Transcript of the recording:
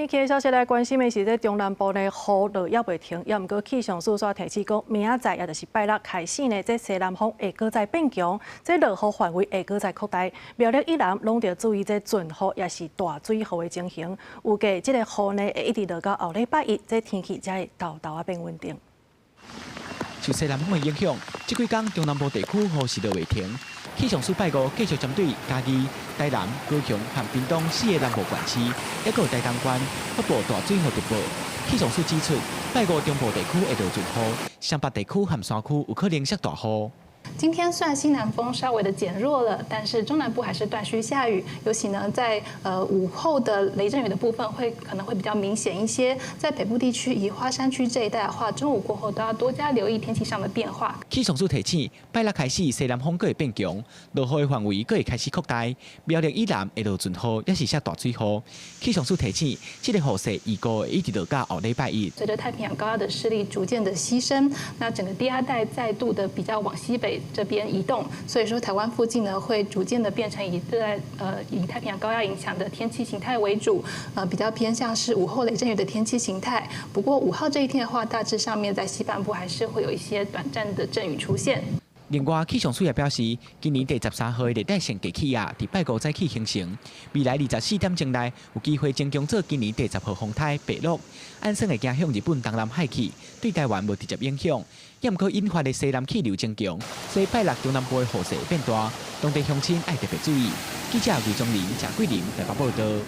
天氣消息來關心的是，這中南部呢雨落猶未停，猶毋過氣象署煞提醒講，明仔載也就是拜六開始呢，這西南風會閣再變強，這落雨範圍會閣再擴大。苗栗以南攏著注意這陣雨抑是大水雨的情形。預計這個雨呢會一直落到後禮拜一，這天氣才會沓沓仔變穩定。受西南風的影響，這幾工中南部地區雨勢落袂停。氣象署拜五繼續針對嘉義、台南、高雄和屏東四个南部縣市，抑閣有台東縣發布大水雨特報。氣象署指出，拜五中部地區會落陣雨，雙北地區和山區有可能落大雨。今天雖然西南風稍微的減弱了，但是中南部還是斷續下雨，尤其呢在午後的雷陣雨的部分會可能會比較明顯一些。在北部地區以花山區這一帶的話，中午過後都要多加留意天氣上的變化。氣象署提醒，拜六開始西南風閣會變強，落雨的範圍閣會開始擴大，苗栗以南會落陣雨，抑是落大水雨。氣象署提醒，這個雨勢預估會一直落到後禮拜一。隨着太平洋高壓的勢力逐漸的犧牲，那整個低壓帶再度的比較往西北這邊移動，所以說台灣附近呢會逐漸的變成以太平洋高壓影響的天氣形態為主，比較偏向是午後雷陣雨的天氣形態。不過5號這一天的話，大致上面在西半部還是會有一些短暫的陣雨出現。另外，氣象署也表示，今年第13號的熱帶性低氣壓佇拜五早起形成，未來24點鐘內有機會增強做今年第10號風颱白鹿，按算會行向日本東南海去，對台灣無直接影響。猶毋過引發的西南氣流增強，所以拜六中南部的雨勢會變大，當地鄉親愛特別注意。記者魏忠林、鄭桂林台北報道。